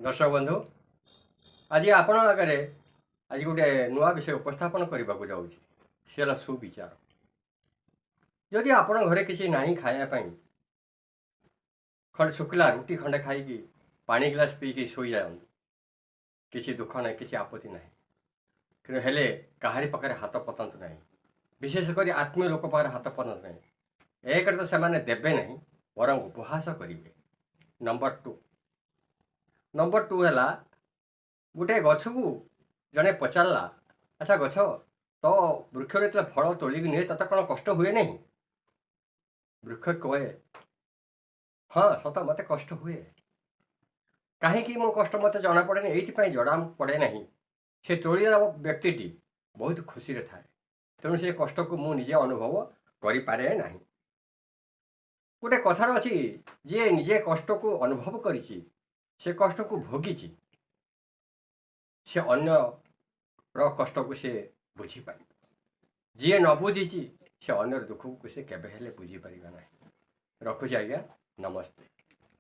ଦର୍ଶକ ବନ୍ଧୁ, ଆଜି ଆପଣଙ୍କ ଆଗରେ ଆଜି ଗୋଟେ ନୂଆ ବିଷୟ ଉପସ୍ଥାପନ କରିବାକୁ ଯାଉଛି। ସେ ହେଲା ସୁବିଚାର। ଯଦି ଆପଣ ଘରେ କିଛି ନାହିଁ ଖାଇବା ପାଇଁ, ଖଣ୍ଡେ ଶୁଖିଲା ରୁଟି ଖଣ୍ଡେ ଖାଇକି ପାଣି ଗ୍ଲାସ୍ ପିଇକି ଶୋଇଯାଆନ୍ତୁ, କିଛି ଦୁଃଖ ନାହିଁ, କିଛି ଆପତ୍ତି ନାହିଁ। କିନ୍ତୁ ହେଲେ କାହାରି ପାଖରେ ହାତ ପତାନ୍ତୁ ନାହିଁ, ବିଶେଷ କରି ଆତ୍ମୀୟ ଲୋକ ପାଖରେ ହାତ ପତାନ୍ତୁ ନାହିଁ। ଏକରେ ତ ସେମାନେ ଦେବେ ନାହିଁ, ବରଂ ଉପହାସ କରିବେ। ନମ୍ବର ଟୁ ହେଲା, ଗୋଟେ ଗଛକୁ ଜଣେ ପଚାରିଲା, "ଆଚ୍ଛା ଗଛ, ତୋ ବୃକ୍ଷରେ ଯେତେବେଳେ ଫଳ ତୋଳିକି ନିଏ, ତୋତେ କ'ଣ କଷ୍ଟ ହୁଏ ନାହିଁ?" ବୃକ୍ଷ କହେ, "ହଁ, ସତ, ମୋତେ କଷ୍ଟ ହୁଏ।" କାହିଁକି ମୋ କଷ୍ଟ ମୋତେ ଜଣାପଡ଼େନି? ଏଇଥିପାଇଁ ଜଣା ପଡ଼େ ନାହିଁ, ସେ ତୋଳିଲା ବ୍ୟକ୍ତିଟି ବହୁତ ଖୁସିରେ ଥାଏ, ତେଣୁ ସେ କଷ୍ଟକୁ ମୁଁ ନିଜେ ଅନୁଭବ କରିପାରେ ନାହିଁ। ଗୋଟେ କଥାରେ ଅଛି, ଯିଏ ନିଜେ କଷ୍ଟକୁ ଅନୁଭବ କରିଛି, ସେ କଷ୍ଟକୁ ଭୋଗିଛି, ସେ ଅନ୍ୟର କଷ୍ଟକୁ ସେ ବୁଝିପାରିବ। ଯିଏ ନ ବୁଝିଛି, ସେ ଅନ୍ୟର ଦୁଃଖକୁ ସେ କେବେ ହେଲେ ବୁଝିପାରିବ ନାହିଁ। ରଖୁଛି ଆଜ୍ଞା, ନମସ୍ତେ।